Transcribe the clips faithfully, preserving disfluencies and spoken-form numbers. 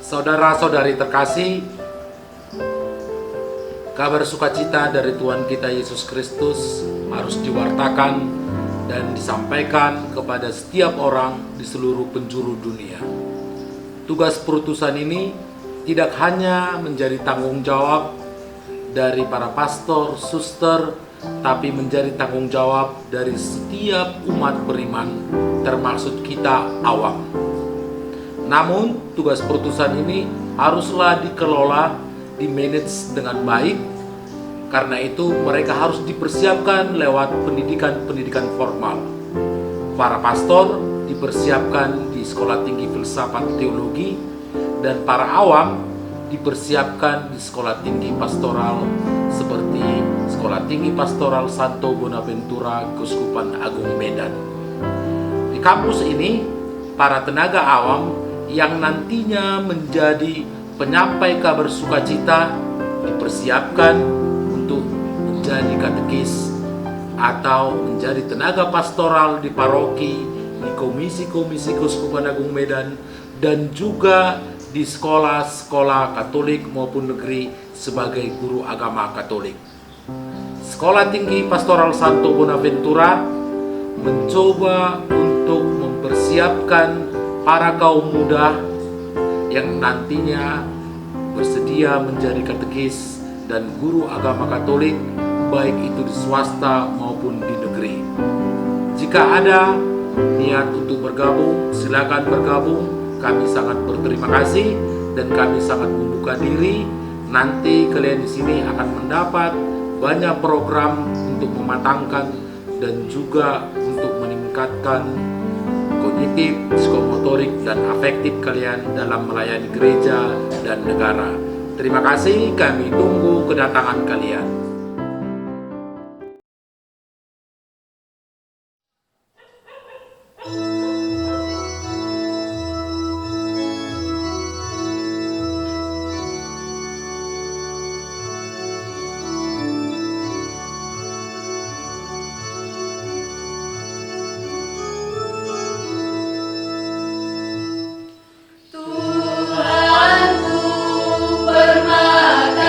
Saudara-saudari terkasih, kabar sukacita dari Tuhan kita Yesus Kristus harus diwartakan dan disampaikan kepada setiap orang di seluruh penjuru dunia. Tugas perutusan ini tidak hanya menjadi tanggung jawab dari para pastor, suster, tapi menjadi tanggung jawab dari setiap umat beriman, termasuk kita awam. Namun, tugas perutusan ini haruslah dikelola, di-manage dengan baik. Karena itu, mereka harus dipersiapkan lewat pendidikan-pendidikan formal. Para pastor dipersiapkan di Sekolah Tinggi Filsafat Teologi, dan para awam dipersiapkan di Sekolah Tinggi Pastoral seperti Sekolah Tinggi Pastoral Santo Bonaventura, Keuskupan Agung Medan. Di kampus ini, para tenaga awam yang nantinya menjadi penyampai kabar sukacita dipersiapkan untuk menjadi katekis atau menjadi tenaga pastoral di paroki, di komisi-komisi Keuskupan Agung Medan, dan juga di sekolah-sekolah Katolik maupun negeri sebagai guru agama Katolik. Sekolah Tinggi Pastoral Santo Bonaventura mencoba untuk mempersiapkan para kaum muda yang nantinya bersedia menjadi katekis dan guru agama Katolik, baik itu di swasta maupun di negeri. Jika ada niat untuk bergabung, silakan bergabung. Kami sangat berterima kasih dan kami sangat membuka diri. Nanti kalian di sini akan mendapat banyak program untuk mematangkan dan juga untuk meningkatkan kognitif, psikomotorik, dan afektif kalian dalam melayani gereja dan negara. Terima kasih, kami tunggu kedatangan kalian. Tuhanku, permataku,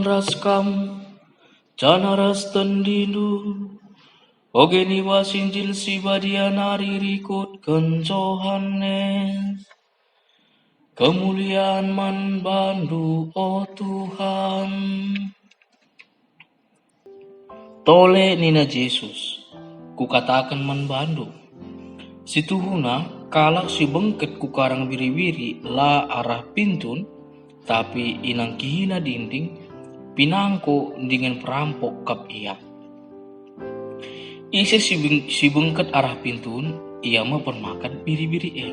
ras kam, janah ras tendindu, oge i bas Injil si Badia nari rikutken Johanes. Kemulian man bandu, o Tuhan. Tole nina Jesus, "Kukataken man bandu, situhuna kalak si bengket ku karang biri-biri la arah pintun, tapi inangkihina dinding, pinangko dingen perampok kap ia. Ise si beng-, si bengket arah pintun, ia me permakan biri-biri e.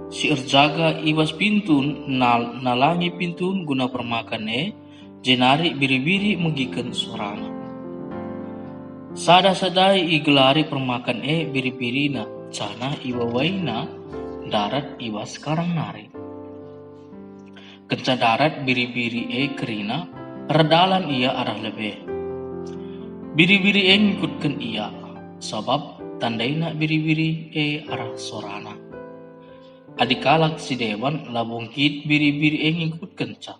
Si erjaga i bas pintun nal-, nalangi pintun guna permakan e, jenari biri-biri megiken sorana. Sada-sadai igelari permakan e biri-birina, janah iwawaina ndarat i bas karang nari. Kenca ndarat biri-biri e kerina, erdalan ia arah lebe. Biri-biri e ngikutken ia, sabap tandaina biri-biri e arah sorana. Adi kalak si deban labo nggit biri-biri e ngikutkenca.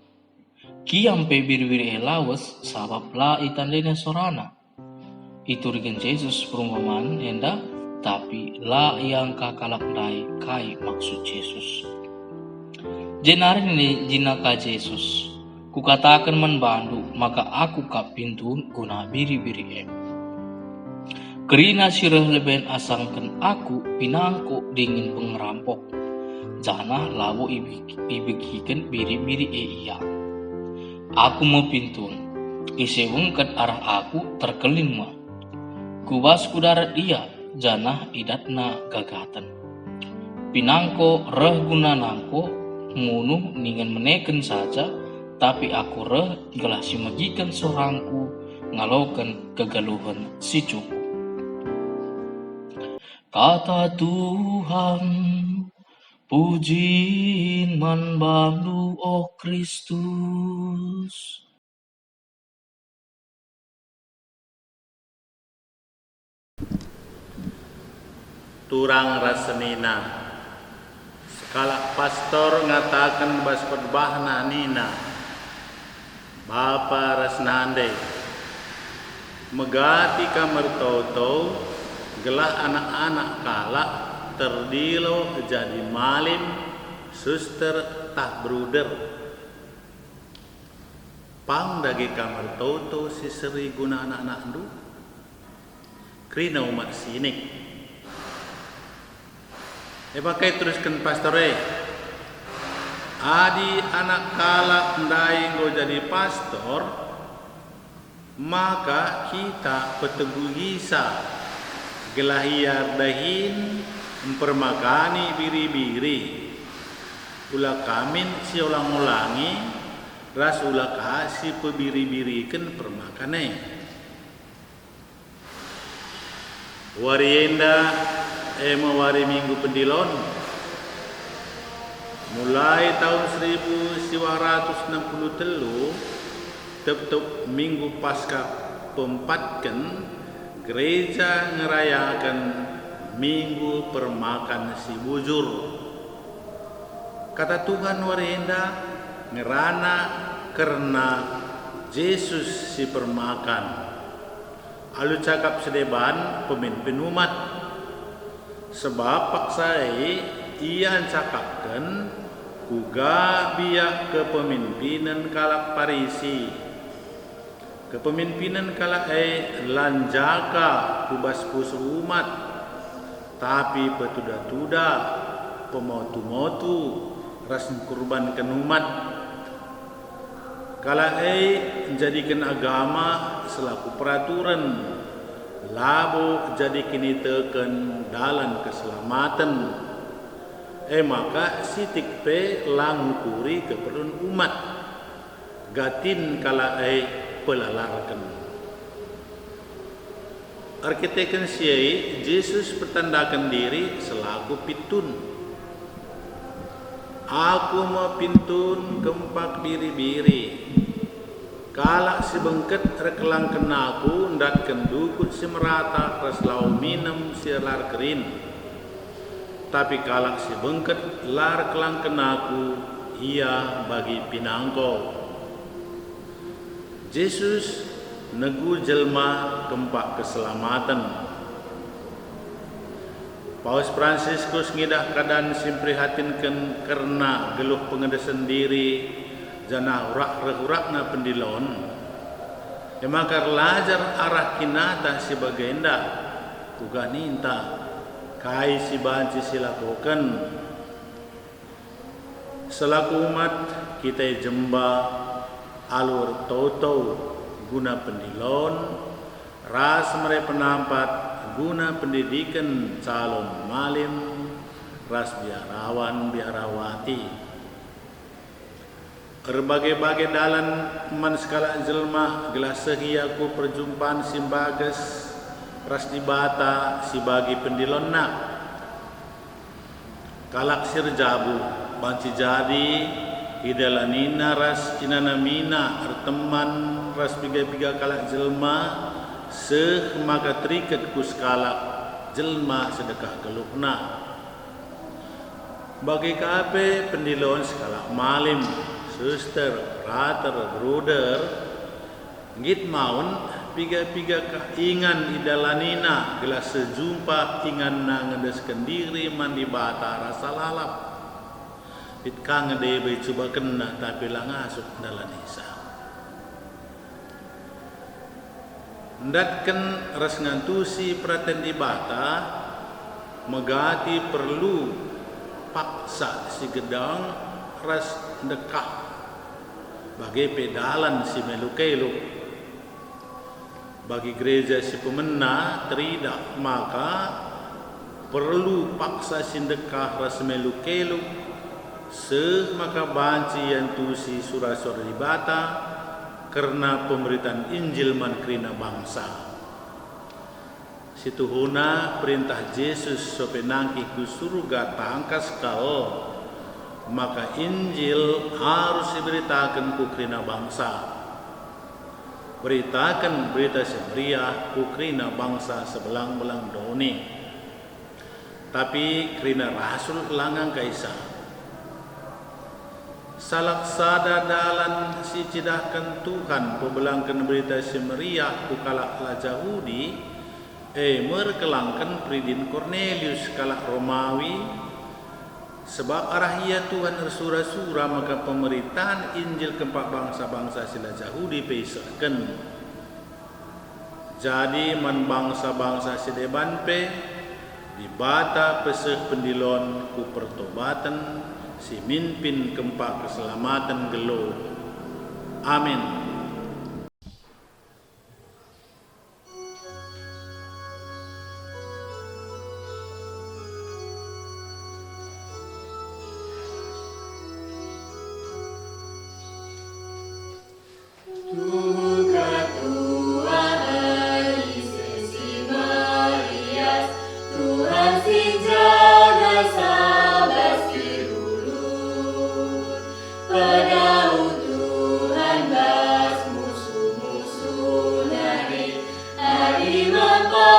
Kiam pe biri-biri e lawes, sabap la itandaina sorana." Ituriken Jesus perumpaman enda, tapi la iangka kalak ndai kai maksud Jesus. Jenari nina ka Jesus, "Kukataken man bandu maka Aku kap pintun guna biri-biri e. Kerina si reh leben asangken Aku pinangko dingen pengerampok, janah labo ibe-, ibegiken biri-biri e ia. Aku me pintun, ise bengket arah Aku terkelin me. Ku bas Kudarat ia, janah idatna gagaten. Pinangko reh guna nangko, munuh dingen meneken saja, tapi Aku reh gelah si megiken sorangKu ngaloken kegeluhen si cukup." Kata Tuhan. Pujin man bandu, o Kristus. Turang ras senina. Sekalak pastor ngataken bas khotbahna nina, "Bapa ras nande, megati kam ertoto, gelah anak-anak kalak terdilo jadi malim, suster, tah bruder. Pang dage kam ertoto si seri guna anak-anakndu?" Kerina umat sinik. E bage terusken pastor e, "Adi anak kalak ndai enggo jadi pastor, maka kita peteguhisa, gelah ia erdahin mpermakani biri-biri. Ula ka min siolang-olangi, ras ula ka sipebiri-biriken permakan e." Wari enda, e me wari Minggu Pendilon. Mulai tahun seribu siwa ratus enam puluh telu, tep-tep Minggu Paskah peempatken, gereja ngerayaken Minggu Permakan si Bujur. Kata Tuhan wari enda ngerana kerna Jesus si permakan. Alu cakap si deban, peminpin umat. Sebab paksa e ia ncakapken kuga biak kepemimpinen kalak Parisi. Kepemimpinen kalak e la njaka ku bas pusuh umat, tapi petuda-tuda, pemotu-motu, ras ngkurbanken umat. Kalak e njadiken agama selaku peraturen, labo jadi kiniteken dalan keselamaten. E maka sitik pe la ngukuri keperlun umat, gatin kalak e pelalarken. Erkiteken si e, Jesus petandaken diri selaku pintun. "Aku me pintun kempak biri-biri. Kalak si bengket erkelangken Aku ndatken dukut si merata ras lau minem si erlar kerin. Tapi kalak si bengket la erkelangken Aku, ia bagi pinangko." Jesus negu jelma kempak keselamaten. Paus Fransiskus ngidah keadan si mprihatinken kerna geluh pengedesen diri janah urak reh urakna pendilon. E maka erlajar arah kinata si bagenda, kuga ninta, kai si banci silakoken. Selaku umat, kita ijemba alu ertoto guna pendilon ras mere penampat guna pendidiken calon malim ras biarawan-biarawati. Erbage-bage dalan man sekalak jelma gelah seh ia ku perjumpan si mbages ras Dibata si bagi pendilonna. Kalak si erjabu banci jadi idalanina ras inanamina erteman ras piga-piga kalak jelma, seh maka teriket ku sekalak jelma sedekah geluhna. Bage ka pe pendilon sekalak malim, suster, frater, bruder, nggit maun piga-piga ka ingan idalanina gelah seh jumpa inganna ngendesken diri man Dibata rasa lalap. Lit ka nge deba icubakenna tapi la ngasup ndalanisa. Ndatken ras ngantusi peraten Dibata megati perlu paksa si gedang ras ndekah, bage pe dalan si meluk-keluk. Bagi gereja si pemena teridah maka perlu paksa si ndekah ras meluk-keluk, seh maka banci iantusi sura-sura Dibata kerna pemeritan Injil man kerina bangsa. Situhuna perintah Jesus sope nangkih ku Surga tangkas kal, maka Injil arus iberitaken ku kerina bangsa. Beritaken Berita Si Meriah ku kerina bangsa sebelang-belang doni. Tapi kerina rasul la ngangkaisa. Salah sada dalan si icidahken Tuhan pebelangken Berita Si Meriah ku kalak la Jahudi, e me erkelangken peridin Kornelius, kalak Romawi, sebab arah ia Tuhan ersura-sura maka pemeritan Injil kempak bangsa-bangsa si la Jahudi pe isehken. Jadi man bangsa-bangsa si deban pe, Dibata peseh pendilon ku pertobaten si mimpin kempak keselamaten nggeluh. Amin. Tuhu ka Tuhan, ise si merias, Tuhan si njaga sabas si ulur. Pedauh Tuhan bas musuh-musuh nari, adi mempa